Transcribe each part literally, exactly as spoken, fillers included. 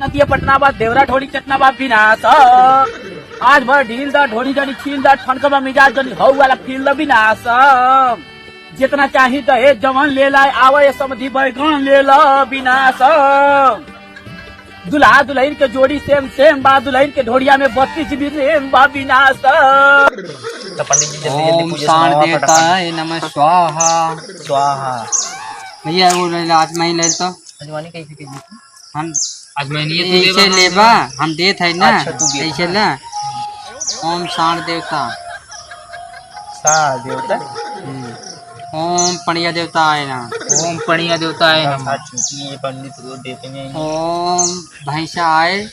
नतिया पटना बा, देवरा ढोरी चटना बा, विनाश। आज भर ढील दा, ढोरी जनी छील दा, ठनका बा मिजाज जनी, हऊ वाला फील दा, विनाश। जितना चाही दहेज जवन ले ला, आवे समधी बैगन ले ला, विनाश। दुल्हा दुल्हन के जोड़ी सेम सेम बा, दुल्हन के ढोरिया में बत्तीस जीबी रैम बा, विनाश। तो पंडित जी, जल्दी जल्दी ओम पूजा शाण सुनावा देवता फटाफट। है नमः स्वाहा। स्वाहा। भैया, वो ले ला, आज मैं ही ले लेता। अजवानी कैसे कीजिए? हम आज मैं नहीं, ये तू ऐसे देबा, हम लेबा, हम देत है ना, अच्छा, तू देत ऐसे है। ला। ओम शाण देवता। शाण देवता? हम्म। ओम पणिया देवता आए ना। ओम पणिया देवता आए ना। अच्छा, चूंकि ये पंडित रोज देते हैं। ओम भैंसा आए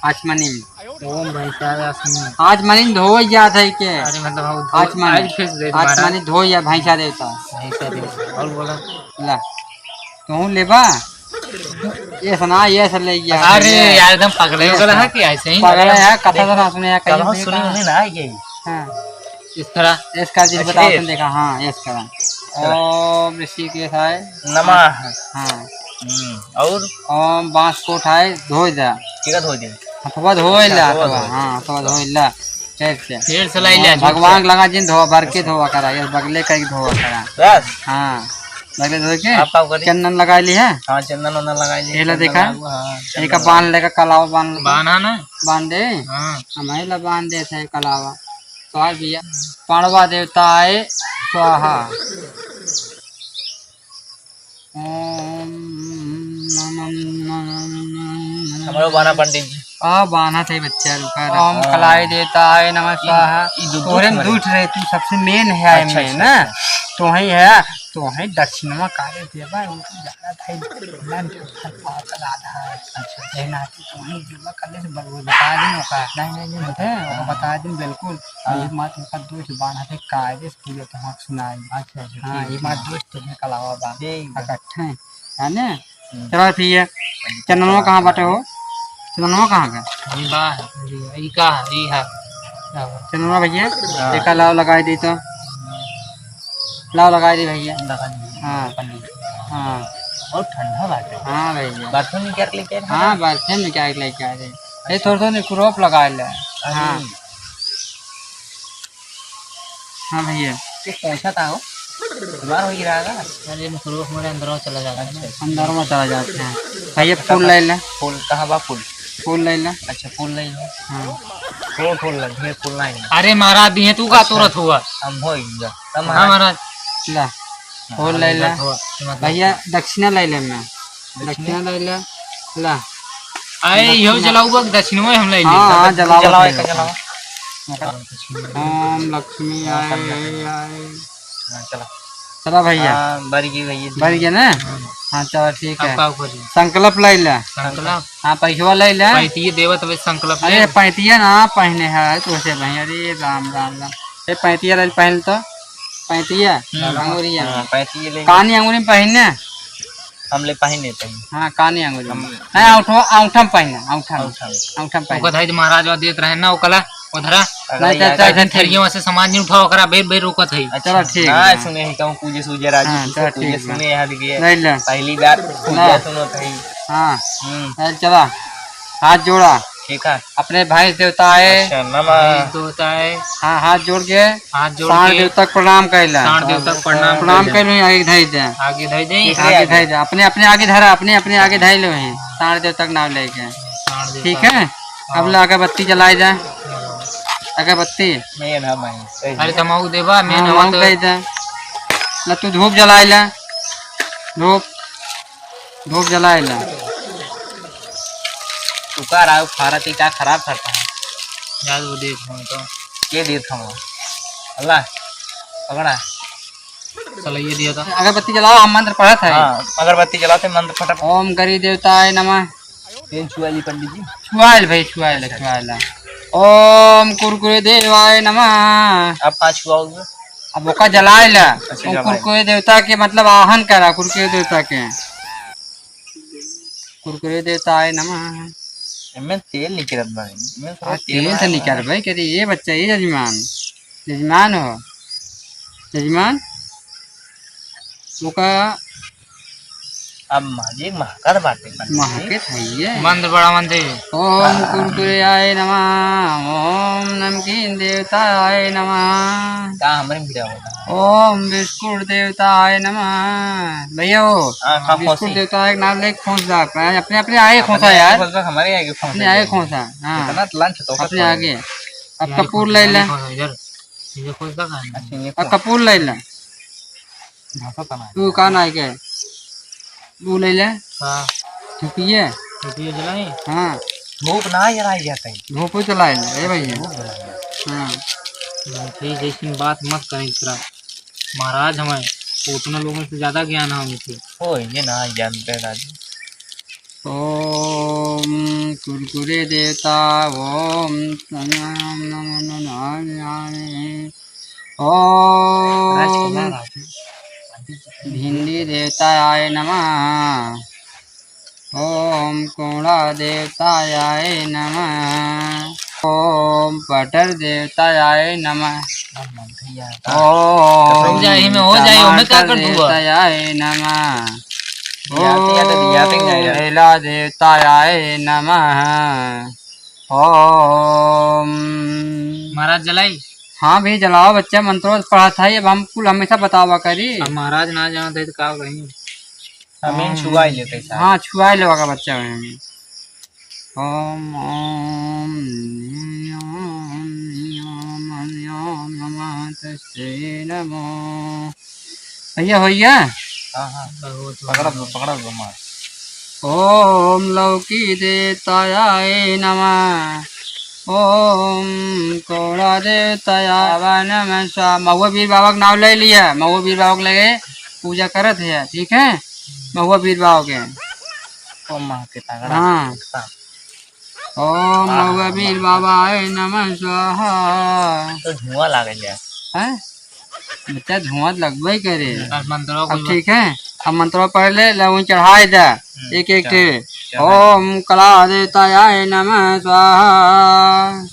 आचमनी में। ओम भैंसा आए आचमनी में। आचमनी धोवै जात है के? अरे मतलब, हम धो-, आचमनी। आज फिर से दे दो महाराज। आचमनी धोवै या भैंसा देवता। भैंसा देवता। और बोला? ला। तू लेबा? ये सुना, ये सब ले गया। अरे यार, एकदम पगले हो गया है कि ऐसे ही? पगले है, कथा तो ना सुने, कहीं कहाँ से सुनी कहा? उन्हें ना ये। हाँ। इस तरह। इसका जी अच्छा, बताओ, ये। तुम देखा, हाँ, इसका। चलो। ओम ऋषिकेश आए। नमः। हाँ। हम्म, और? ओम बांस कोट आए, धोए जा। केका धोए दे? हथवा धोए अच्छा, ला, हथवा हथवा, धोए। हाँ, हथवा धोए ला। ठीक से। फिर से लाई ले, हाँ, भगवान के लगा जिन धोआ, भर के धोआ करा, ये बगले का ही धोआ करा। बस? हाँ। लगे धोए के? आप का करी? चंदन लगाइ ली है? हाँ, चंदन वंदन लगाइ ली। ये ला चंदन देखा? लगावा, हाँ, चंदन एका लगावा। बांध लेगा, कलावा बांध लेगा। बांधा ना? बांध दे? हाँ। हम ही ला बांध दे थे कलावा। तो आज भैया, पांडवा देवता आए, स्वाहा। ओम नमः नमः नमः। हमरो बाना पंडित जी। आ, बाना थे बच्चा, रुका रहा। ओम हाँ। कलाई देवताय नमः ई, स्वाहा। ई दू तोहरे में दूठ रहे, तू सबसे मेन है अच्छा, में अच्छा, ना। अच्छा। तो वही है, तो वही दक्षिणवा काले देवा, उनको ज्यादा था, इतना नहीं था, पाप ज्यादा है। अच्छा। ये ना कि तो वही देवा कले से ब-, बता दिन ओका। नहीं, नहीं, नहीं, बता, ओका बता दिन बिल्कुल। हाँ। ये मात उनका दूठ बांधा थे, कायदे से पूजा तो हम सुनाई। अच्छा, अच्छा, हाँ, ठीक ये है। मात दूठ तुम्हें कलावा बा। ठीक है। इकट्ठे, है ना? हम्म। चला ठीक है। चंदनवा कहाँ बाटे हो? चंदनवा कहाँ का? ई बा, ई का है? ई है। चंदनवा भैया, हाँ। एका लाव लगाई दी तो। लाव लगाई दी भैया। लगा दी। हाँ। लगा दी। हाँ। बहुत ठंडा बाटे। हाँ भैया। बर्तन में क्या लेके आए? हाँ, बर्तन में क्या लेके आ रहे? ये थोड़ा सा निकुरोप लगा ले। अरे। हाँ। हाँ भैया। ये पोंछा था हो? बीमार हो गिरा था? अरे, निकुरोप हमारे अंदर में चला जाता है। अच्छा। अंदर में चला जाता है। भैया, फूल ले ले। फूल कहाँ बा फूल? फूल ले ले। अच्छा, फूल ले ले। हाँ। फूल, फूल ले, ढेर फूल नहीं है। अरे महाराज, दिए तू का अच्छा। तुरत हुआ? हम हो इंजा। हम हाँ महाराज। महाराज। ला, फूल ले ले। हाँ, भैया, दक्षिणा ले ले मैं। दक्षिणा? दक्षिणा ले ले, ला। आए, इहो दक्षिणा। जलाऊ बा, दक्षिणा में हम ले ले। हाँ, हाँ, जलाओ, जलाओ, जलाओ। एक जलाओ। ओम लक्ष्मी हाँ, आए, समझा। आए, आए। हाँ, चला। चला भैया। हाँ, बर गई भैया। बर गया ना? हाँ, चला, ठीक अब है। का करी? संकल्प ले ले। संकल्प? हाँ, पैसवा ले ले। पैंतिये देवत हवे, संकल्प अरे, ले। पैंतिये ना पहने है, तो से भाई, अरे, राम, राम, राम। ए, पैंतिये ले पहन तो। पैंतिये? हम्म। अंगुरिया में। हाँ, पैंतिये ले। कानी अंगुरी में पहनने? हम ले पहिने तही। हाँ, कानी अंगुरी में। हम नहीं, औंठवा, औंठा में पहिना, औंठा में। औंठा में। औंठा में पहिना। ओकर धाई तो महाराज बा देत रहे ना, ओकला, ओधरा। अरे नहीं, यार। चाचा, चाचा, ठीक। थरिया से सामान नहीं उठाओ, ओकरा बेर, बेर रोकत है। चलो, ठीक ना, है। सुने ही कहूँ पूजे सूजे राजू हाँ, जी से चलो, पूजे ठीक है। सुने यहाँ दिखे। नहीं ले। पहली बार पूजा ना। सुनो तही। हाँ। हम्म। चल, चला। हाथ जोड़ा। ठीक है। अपने भैंस देवता है। अच्छा, नमः। भैंस देवता है। हाँ, हाथ जोड़ के हाथ जोड़ सांड के देवता के प्रणाम कैला। सांड देवता के प्रणाम प्रणाम कैला। कैलू, आगे धई दे। आगे धई दे। आगे धई दे। अपने, अपने आगे धरा, अपने, अपने आगे धई लो ही। सांड देवता के नाम लेके। सांड देवता। ठीक है? हाँ। अब ला अगरबत्ती जलाई दे। हाँ। अगरबत्ती। मैं ना भाई। अरे तमाकू देबा, मैं हाँ, ना मऊ तो दे दे। ला तू धूप जलाई ला। धूप। धूप जलाए ला। तू का रहा है, फारा ती का खराब करता है? यार वो देख हम तो। के देख हम? अल्लाह, पकड़ा। चलो ये दिया था। अगरबत्ती जलाओ, हम मंत्र पढ़त है। हाँ, अगरबत्ती जलाते मंत्र फटा। ओम गरी देवताय नमः। ये छुआ ली पंडित जी। छुआइल भाई, छुआइल, अच्छा। छुआइल। ओम कुरकुरे देवाय नमः। आप कहाँ छुआओगे? अब ओका जलाए ला। अच्छा, ओम जलाए। कुरकुरे देवता के मतलब आवाहन करा, कुरकुरे देवता के। कुरकुरे देवताय नमः। एमे तेल निकलत बा, एमे थोड़ा हाँ, तेल तेल से आया निकल बा। भाई, कहते, "ये बच्चा, ये जजमान, जजमान हो, जजमान, ओका अब मालिक महकत बाटे पंडित जी। महकत है ये। मंत्र बड़ा मंत्र। ओम कुरकुरे आय नमः, ओम नमकीन देवता आय नमः। का हमरे में गिरा होगा? ओम बिस्कुट देवता आय नमः। भैया हो, हाँ, का बिस्कुट खोसी? देवता आय नाम लेके खोस जा, अपने, अपने, अपने आगे अपने खोसा आगे यार। खोसा, हमारे आगे खोसा अपने आगे यार। खोसा, हाँ। इतना lunch तो अपने आगे। अब यार, कपूर खोसा, ले यार, ले। खोसा इधर। ये खोसा कहाँ है? अच्छा, ये अब खोसा। कपूर ले ले। भाषा तना है। तू का नाई के? तू ले ले। हाँ। धुपिए? धुपिए जलाई? हाँ। धूप ना जलाई जाता है। धूप जलाई ले, ए भैया। धूप जलाई ले। हाँ। भाई, जैसी बात मत करें इस तरह। महाराज हमें, उतना लोगों से ज्यादा ज्ञान है उनके। ओ, ये ना जानते राजू। ओम कुरकुरे देवता, ओम ओम भिंडी देवताय नमः, ओम कोड़ा देवताय नमः, ओम पटर देवताय नमः, ओम रुक जा, यही में हो जाए, ओमे का टमाटर कर दूंगा? देवताय नमः, ओम बेला देवताय नमः। ओम। महाराज जलाई? हाँ भी जलावा बच्चा, मंत्रो पढ़ा था, अब हम कुल हमेशा बतावा करी। अब महाराज ना जाना था तो का कहीं? हमें छुआई लेते साहब। हाँ, छुआई लेवा का बच्चा है। ओम, ओम, ओम, ओम, ओम, ओम, ओम, नमः तस्ते नमो। भैया, भैया। हाँ, हाँ। पकड़ा दो, पकड़ा दो, मार। ओम लौकी देवताय नमः। ओम कोड़ा देवताय नमः स्वाहा। महुआ बीर बाबा का नाम ले लिया, महुआ बीर बाबा के लगे पूजा करत है, ठीक है? महुआ बीर बाबा के। ओम माँ के तगड़ा हाँ। एकदम। ओम वाह, महुआ वाह, बीर वाह। बाबाय नमः स्वाहा। तो धुआं लागल है। हैं? बच्चा धुआं लगबे करे। अब मंत्रो अब को ठीक है, अब मंत्रो पढ़ ले, ले वहीं चढ़ाए दे, हम्म, एक एक चढ़ा, ठे। चढ़ा। ओम कला देवताय नमः स्वाहा।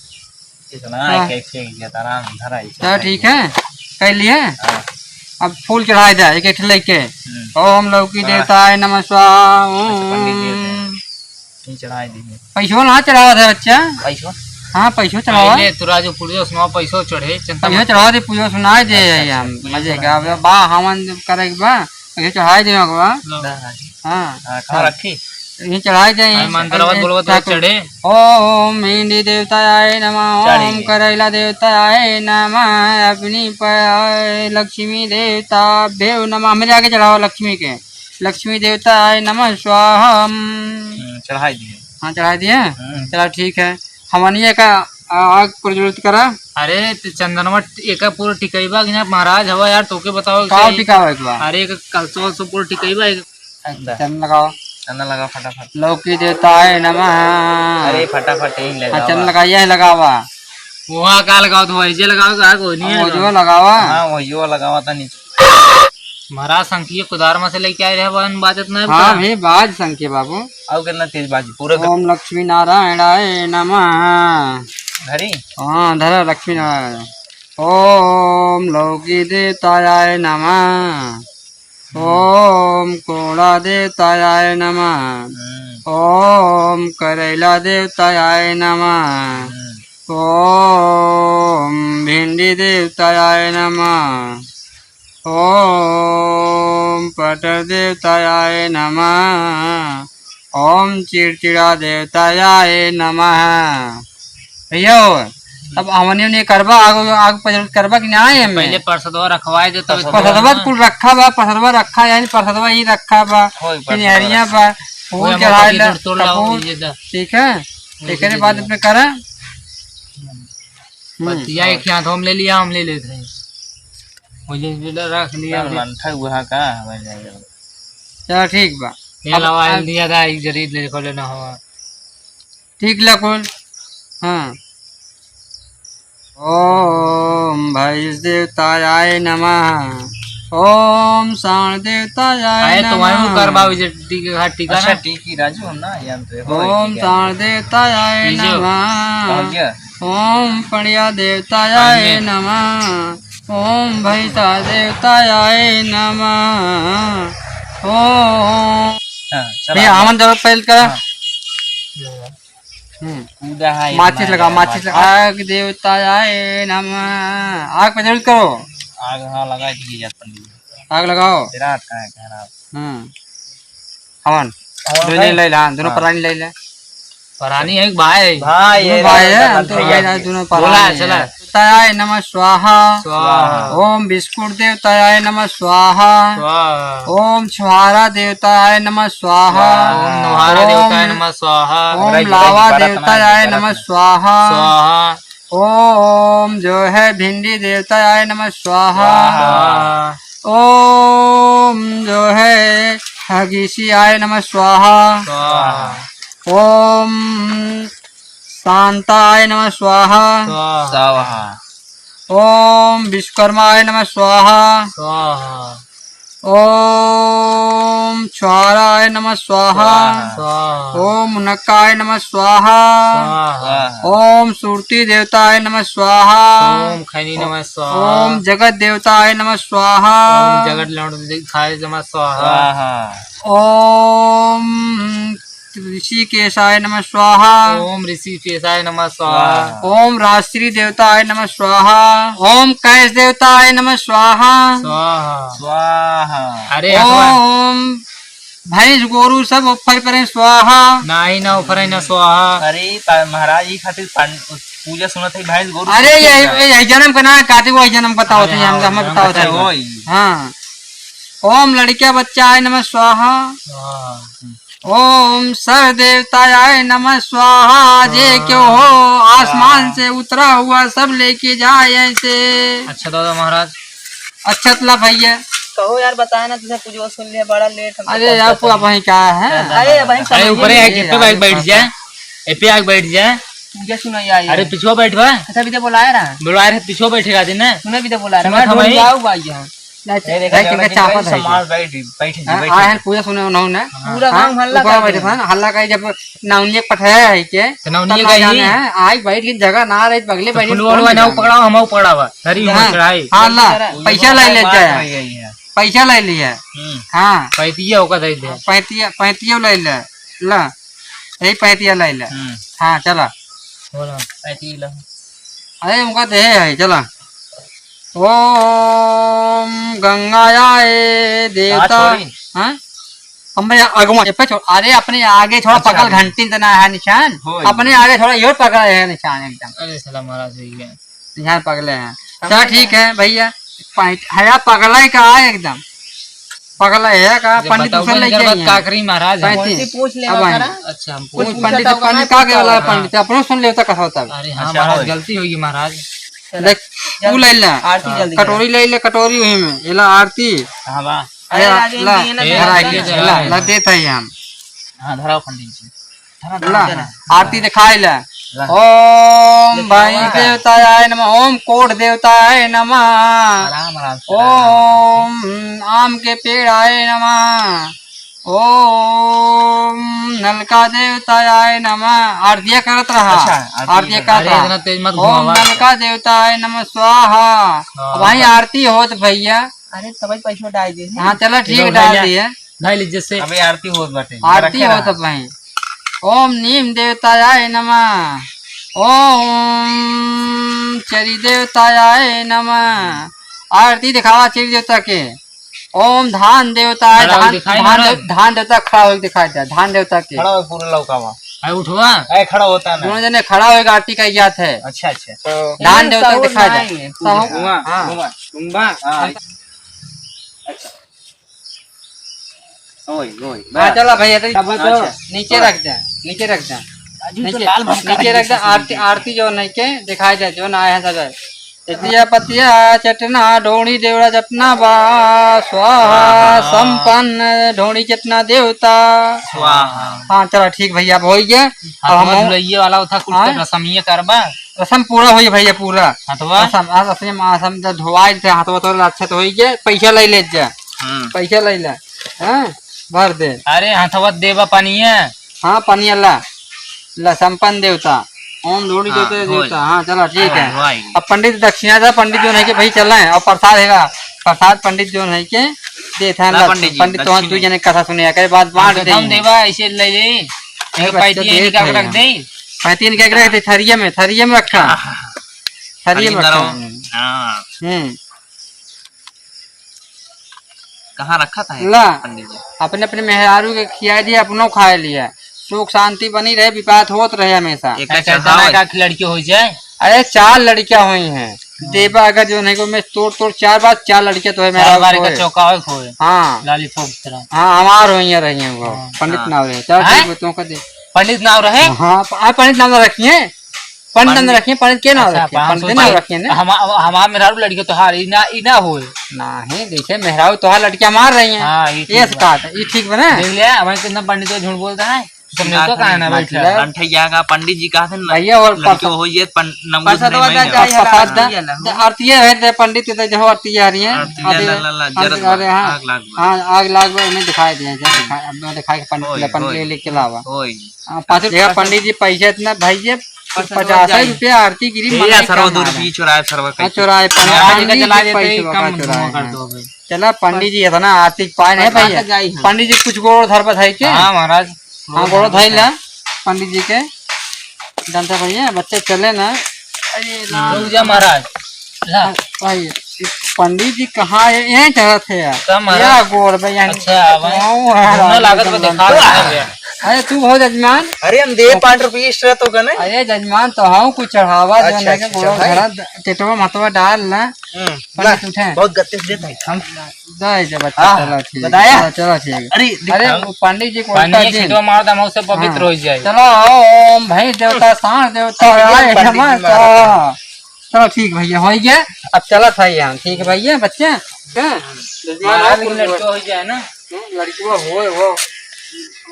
इतना हाँ। एक एक से ये तारा धरा है, चल चढ़ा ठीक है, कर लिए। हाँ। अब फूल चढ़ाए दे, एक एक ठे लेके। हम्म। ओम लौकी हाँ। देवताय नमः स्वाहा। अच्छा, पंडित जी होते हैं। ओम। नहीं चढ़ाए दीजिए। पैसो ना चढ़ावा था बच्चा। पैसो? हाँ, पैसो चढ़ावा। पहले तू राजू पूजो सुनाओ, पैसो चढ़े, चिंता पैसो मत चढ़ावा कर। दे, पूजो सुनाए दे अच्छा, है अच्छा, हम। पूजो मजे सुनाए का दे। बा, हवन करे के बा, पैसो चढ़ाए दे के बा। लो। दा राजू। हाँ। हाँ, कहाँ हाँ। रखी? यहीं चढ़ाए दे, हाँ, यहीं मंदिर आवाज बोलबो तो ठाकुर। चढ़े। ओम भिंडी देवताय नमः, चढ़ ओम गए। करैला देवताय नमः, अपनी प-, लक्ष्मी देवताभ्यो नमः। हमरे आगे चढ़ावा लक्ष्मी के। लक्ष्मी देवताय नमः स्वाहा। हम्म, चढ़ाई दिए। हाँ, चढ़ाई दिए? हम्म। चलो, ठीक है। हमनिया का आ-, आग प्रज्वलित करा। अरे, तो चंदनवा ट-, एका पूरा टिकइबा कि ना, महाराज हवा यार, तोके बताओ का कि टिकावे के बा? अरे, एक कलसो वलसो पूरा टिकइबा, एक चंदन लगाओ। चंदन लगाओ फटाफट। लौकी देवताय नमः। अरे, फटाफट यहीं हाँ, लगावा। चंदन लगाइए, लगावा। वहाँ का लगाओ, तो वही जे लगाओ, का कोई नहीं है वो जो लगाओ। लगावा। हाँ, वही जो लगावा था नीचे। महाराज संखिया कुदार में से लेके आए रहे, बहन बाजत ना है हाँ पूरा। भी बाज संखिया बाबू। आओ कितना तेज बाजी, पूरा कर। ओम लक्ष्मी नारायणाय नमः। धरी? हाँ, धरा लक्ष्मी नारायण। ओम लौकी देवताय नमः। ओम कोड़ा देवताय नमः। हम्म। ओम करैला देवताय नमः। हम्म। ओम भिंडी देवताय नमः। ओम पटर देवताय नमः। ओम चिड़चिड़ा देवताय नमः। भैया, अब हमनी उन्हें करबा, आग, आग प्रज्वलित करबा कि ना आए हमें? पहले परसदवा रखवाए दे, तब परसदवा तो कुल रखा बा, परसदवा रखा, यानी परसदवा ही रखा बा, होई, फिर परसदवा हरिया रखा। बा, फूल होई, चढ़ाए हमारे ला, कपूर, ये दा। ठीक है? ये एकरे दे बाद दिया। अपने करा। हम्म। बतिया एक हाथ हम ले लिया, हम ले लेते हैं। वो ये बेटा रख लिया, चल, ये मंठा हुआ का, हमें जाएगा। चल, ठीक बा। ये अब, लवा अब दिया था, एक जरीब ले खोले ना हवा। ठीक ला कुल। हाँ। ओम भैंस देवताय नमः। ओम साण देवताय आए तो वहीं नमः। कर बाबू जे टीका, हाँ, टीका अच्छा, ना। टीकी राजू, हम ना जानते हो, ओम ठीक है। साण देवताय लीजिए। नमः। पहुँच गया। ओम पड़िया देवताय आइए। नमः। ओम भैंसा देवताय नमः। ओम हाँ, चला, भैया, आवा। हमन जरूर पहल करा। हाँ। हम्म। कूदा है, माचिस इतना लगाओ, है, माचिस माचिस। लगा। आग देवताय नमः। आग पे जरूर करो। आग, हाँ, लगा दीजिए यार पंडित जी। आग लगाओ। तेरा हाथ कहाँ है, कहाँ है? हम्म। हवन। हवन दोनों भाई। ले ला, दोनों हाँ। प्राणी ले ला। प्राणी है कि भाई? भाई है, दोनों भाई है, भैया हम तो भी। भाई है, दोनों बोला, प्राणी है। चला। देवताय नमः स्वाहा। स्वाहा। ओम बिस्कुट देवताय नमः स्वाहा। स्वाहा। ओम छुहारा देवताय नमः स्वाहा। स्वाहा। ओम नोहारा ओम देवताय नमः स्वाहा। ओम भाई, लावा भाई, देवताय नमः स्वाहा। स्वाहा। ओम जो है भिंडी देवताय नमः स्वाहा। स्वाहा। ओम जो है हगीसी आय नमः स्वाहा। स्वाहा। ओम शांताय नमः स्वाहा। स्वाहा। स्वाहा। ओम विश्वकर्माय नमः स्वाहा। स्वाहा। ओम छुहाराय नमः स्वाहा। स्वाहा। स्वाहा। ओम मुनक्काय नमः स्वाहा। स्वाहा। स्वाहा। ओम सुरती देवताय नमः स्वाहा। ओम खैनी नमः स्वाहा। ओम जगत देवताय नमः स्वाहा। ओम जगत लौट दिखाय नमः स्वाहा। स्वाहा। ओम ऋषिकेशाय नमः स्वाहा। ओम ऋषिकेशाय नमः स्वाहा। स्वाहा। ओम राजश्री देवताय नमः स्वाहा। ओम कैश देवताय नमः स्वाहा। स्वाहा। स्वाहा। अरे, हटवा। ओम भैंस गोरू सब उफर परे स्वाहा। नाही ना उफरे ना स्वाहा। अरे, पा-, महाराज, ई खातिर पान-, पूजा सुनत है, भैंस गोरू अरे, सब यही, पूजा। यही जन्म का ना काटे, वही जन्म बताओ अरे, थे, हाँ, हम, हम वही बताओ जन्म थे। का होई। हाँ। ओम लड़किया बच्चा आय नमः स्वाहा। स्वाहा। ओम सर देवताय नमः स्वाहा, जे हाँ। क्यों हो आसमान हाँ। से उतरा हुआ सब लेके जाए ऐसे। अच्छा दादा महाराज। अच्छा तला भैया। कहो यार, बताए ना, तुझे कुछ वो सुन लिया, बड़ा लेट हम अरे यार, पूरा वहीं का है। अरे, वहीं अरे, समझ ऊपरे में आके ये पे यार, बैठ, बैठ जा। ए पे आके बैठ जा। पूजा सुनाई आई अरे, है। पिछुआ बैठ बा। अच्छा, भी तो बुलाया रहा। बुलाए रहे, पिछुआ बैठेगा दिन। सुना भी तो बुला रहा। सुना मैं था भाई। ढोलिया आऊ बाई यहाँ। ला, ए, देखा, भाई, देखा, किनका देखा, चापत है सामान क्या? बैठ, बैठ, हाँ, बैठ। आए हैं, पूजा सुने उन्होंने। हाँ। पूरा हाँ, गाँव हल्ला ऊपर कर बैठे दिया। था ना, हल्ला का जब नौनिया पठाया है के, तो नौनिया तब ना गई जाने ही। हैं, आई बैठ के जगह ना रही, बगले तो बैठ के फुलवा फोन उलवा ना लगा। पकड़ावा, हम पकड़ावा। धरी हाँ, हमार चढ़ाई। हाँ, ला, पूजा पैसा ले ले मार जाए। गई है। पैसा ले लिया। हम्म। हाँ। पैंतिया ओका दे दे। पैंतिया, पैंतिया ले ले। ला। यही पैंतिया ले ले। हम्म। हाँ, चला। बोला, पैंतिया ला। अरे, उनका दे है, चला। ओम गंगाया ए देवता। हाँ, छोड़ी। हाँ? हम भैया आगवा, ये पे छोड़। अरे, अपने आगे थोड़ा अच्छा, पकड़, आगे। घंटी तना है निशान। हो, अपने ये। आगे थोड़ा, यो पकड़ है निशान एकदम। अरे, साला महाराज हो गया। निशान पकड़े हैं। हम चला, नहीं ठीक है भैया। पैंट-, हया पगला ही का है एकदम। पगला है का? जब पंडित बताओ दूसरा नहीं लेके करबा आई तो हैं। का करी महाराज? पैंतीस। उनसे पूछ लेवा अब आए। करा। अच्छा, हम कुछ पूछ पूछा पंडित, तो होगा, पंडित ना का पूछा केवला होगा। पंडित, अपनो सुन लेता कहा होता। अरे हाँ अच्छा, महाराज, होई। गलती होगी महाराज। चला, देख, जल्दी। तू ले ला। आरती जल्दी करा। कटोरी ले ले, कटोरी वही में। ये ला आरती। हाँ बा। अरे, अरे, आगे ला, इनके ना ए, धरा आगे के, धरा ला, के। ला, देत है हम। हाँ, धराओ पंडित जी। ला, आरती दिखाई ला। ला। ओम भैंस देवताय नमः, ओम कोढ़ देवताय नमः, आराम, आराम से, ओम आम के पेड़ आय नमः, ओम नलका देवताय नमः। आरतिया करत रहा। अच्छा, आरती आरतिया करत करत रहा। अरे, इतना तेज मत ओम घुमावा। नलका देवताय नमः स्वाहा। हाँ। वहीं आरती होत भैया। अरे, तबई पैसा डाल दे। हाँ, चला, ठीक, लो, डाल भैया। दिए। भाई लीजिए से। अबे आरती होत बाटे। आरती रखे होत रहा। भाई। ओम नीम देवताय नमः। ओम चरी देवताय नमः। आरती दिखावा चरी देवता के। ओम धान देवताय, खड़ा होके धान, दिखाई धान महाराज। दे-, धान देवता खड़ा होके दिखाई दे, धान देवता के। खड़ा हो पूरा लौकावा। अरे उठवा। अरे खड़ा होता ना। दोनों जने खड़ा होके आरती करी जात है। अच्छा, अच्छा। धान देवता के दिखाई दे। हुआ, हाँ। हुआ, हुआ। हाँ। अच्छा। ओए, ओए, हाँ, बस। चला भैया, तो अब तो अच्छा। नीचे रख दे, नीचे रख दे। राजू, तो नीचे, लाल भंग नीचे रख दे, कर आरती, आरती जो नहीं के दिखाई दे, जो ना आया सब। चटिया पतिया चटना, ढोणी देवड़ा चटना बा, स्वाहा, स्वाहा। संपन्न ढोणी चटना देवता। स्वाहा। हाँ, चला ठीक भैया, अब हो गया। अब हम हाथवा धुलैये वाला उठा कुछ हाँ? तो रसमिये करबा। रसम पूरा होई भैया, पूरा। हाथवा? रसम, आ, रसम, आ, रसम जब धोवाई थे, हाथवा तो अच्छे तो होई गए, पैसा ले ले जा। हम्म। पैसा ले ले। हाँ, भर दे। अरे, हाथवा देबा पानिया। हाँ, पानिया ला। ला, संपन्न देवता। ओम ढोणी हाँ, देवता, होई। देवता। हाँ, चला, ठीक हाँ, है। होई। अब पंडित दक्षिणा दे, पंडित जो नहीं के भाई चला है, और प्रसाद हैगा। प्रसाद पंडित जो नहीं के दे था ला ना, पंडित जी, पंडित, तो लक्ष्मी। तू जने कथा सुने, करे बात बांट दे। हम देवा, ऐसे ले ले। अरे एक बच्चा पैती दे निकाल के था रख यार। दे। पैती निकाल के रख दे, थरिया में, थरिया में रखा। हाँ, हाँ, हाँ। थरिया में अरे रखा। हाँ। हम्म। कहाँ रखा था ला, पंडित जी? अपने, अपने मेहरारू के खिया दिया, अपनो खा लिया। सुख शांति बनी रहे, विपात होत रहे हमेशा। एक अच्छा, चढ़ावा इतना है। का लड़की हो जाए? अरे, चार लड़कियां हुई हैं। हाँ। देवा अगर जो नहीं को मैं तोड़ तोड़ चार बार, चार लड़कियां तो है चार मेहरारू बार को का है। चौका हो खोए। हाँ। लाली फोक तरह। हाँ, हमार हुई है रही हैं वो। हाँ। पंडित हाँ। नाव रहे। चलो, हैं? ठीक है, तुमको दे। पंडित नाव रहे? हाँ, प-, हाँ, पंडित नाव रखी है। पंडित नाम पंडित। रखिए, पंडित के नाम अच्छा, रखिए? हम पंडित सोचे, नाम रखिए ना। हमा-, हमार मेहरारू लड़की तोहार, ई ना, ई ना होए। नाही, जैसे मेहरारू तोहार लड़कियां मार रही हैं। हाँ, ई ठीक ये बा। बात है, ई ठीक बा ना? देख लिया, हमारे कितना पंडित को झूठ बोलता है। तुम लोग तो कहा ना बैठा। मतलब? अंठैया का पंडित जी कहा थे ना, भैया, और लड़की प्रसाद, हो ये पन-, नमगुज प्रसाद नहीं वाला महीना। चाहिए, प्रसाद दा। आरती है ना, दा, आरती है, दे पंडित, दे जो आरती आ रही है। आरती आरती ला, ला, ला, आरती, जरत बा। अरे हाँ। आग लाग बा। हाँ, आग लाग बा, उन्हें दिखाई दिया, जा दिखाई, अब मैं दिखाई के पंडित ओए, ले, पंडित ओए। ले, लेके लावा। ओए। हाँ, पाँच रुपया पंडित जी, पैसा इतना भाई, ये पचास रुपया आरती गिरी, ठीक है, मना सरवा क्या दो मारा? रुपये चुराए, सरवा हाँ, कैसे? चुराए, पंडित जी, जला देते पैसा ही का कम चुराए, धुआं कर हाँ। दो भाई। चला, पंडित जी, इतना आरती पाए नहीं भैया। जाई हम। पंडित जी, कुछ गोड़ धर पर धई के। हाँ, महाराज। हाँ, गोड़ धई ला, पंडित जी के। जानता भैया, बच्चा चले ना। अरे, रुक जा महाराज। ला। भाई, पंडित जी कहाँ है? यहीं चढ़त है यार। का महाराज? या गोड़ पे यहाँ। अच्छा, अब हाँ, हाँ, घूमने लागत बा, एकदम दिखा दे भैया। अरे, तू हो जजमान? अरे, हम दे पाँच रुपये extra तो का नहीं? अरे, जजमान तो हाँ, कुछ चढ़ावा जो अच्छा, नहीं के अच्छा, गोड़ अच्छा, भाई। धरा, टेटवा मतवा डाल ना। हम्म, पंडित ला, उठे। बहुत गत्ते से देता है, हम। जाए जब बच्चा, हाँ, चलो ठीक है। बताया? चलो, चलो ठीक है। अरे, अरे, दिखा। वो पंडित जी को पानी उल्टा एक दिन। छिटवा मार दे, हम उससे पवित्र हाँ। हो जाए। चलो, ओम भाई देवता, सांस देवता, ये आए पंडित जी हमारे मारा। साथ। चलो ठीक भैया, हो गया। अब चलत है यहाँ, ठीक है भैया, बच्चे। हाँ? जजमान महाराज, आओ, लेकिन कुछ लड़का हो जाए ना। हम्म, लड़कवा होए, वो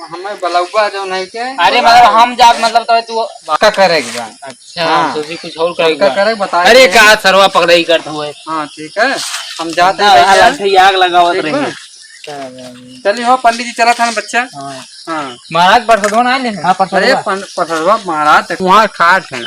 हमें बलौबा जो नहीं के। अरे, मतलब, हम जात, मतलब, तो तू पक्का करेगा। अच्छा, हाँ। सोची कुछ और पक्का करेगा। करेगा, बता अरे, दे। का सरवा पकड़ाई करत हुए। हाँ, ठीक है, हम जाते हैं ना, भैया। हालत है, आग लगावत ठीक रहे। है? चलिए, हो, पंडित जी चला था ना, बच्चा। हाँ। हाँ। महाराज, प्रसाद बना ले। हाँ, प्रसाद अरे, बना। पं-, प्रसादवा महाराज, वहाँ खाट है।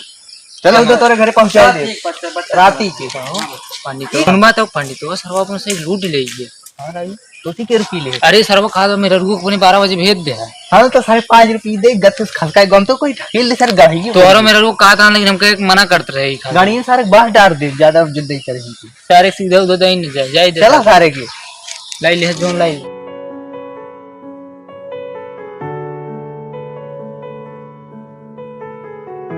चलो, उधर तोरे घरे पहुँचा हाँ, दे। ठीक, बच्चा, बच्चा, राती चला। के। पंडित, सुनबा तो पंडित, वो सरवा अपन से लूट ले ये। हाँ, राई, तो उसी के रुपये ले। अरे सरवा, कहा तो मेरा रुको, अपने बारह बजे भेज दे है। हाँ, तो साढ़े पाँच रुपये दे, गत्ते से खसका गम तो कोई ठेल दे सर, गाड़ी की तोहरो मेरा रुको कहा था, लेकिन हमके एक मना करते रहे, खा। गाड़ी में सारे बाहर डाल दे, ज्यादा जिद नहीं करेंगे। सारे सीधे उधर दे ही नहीं जाए, जाए दे चला सारे। सारे के। लाई ले, जोन लाई।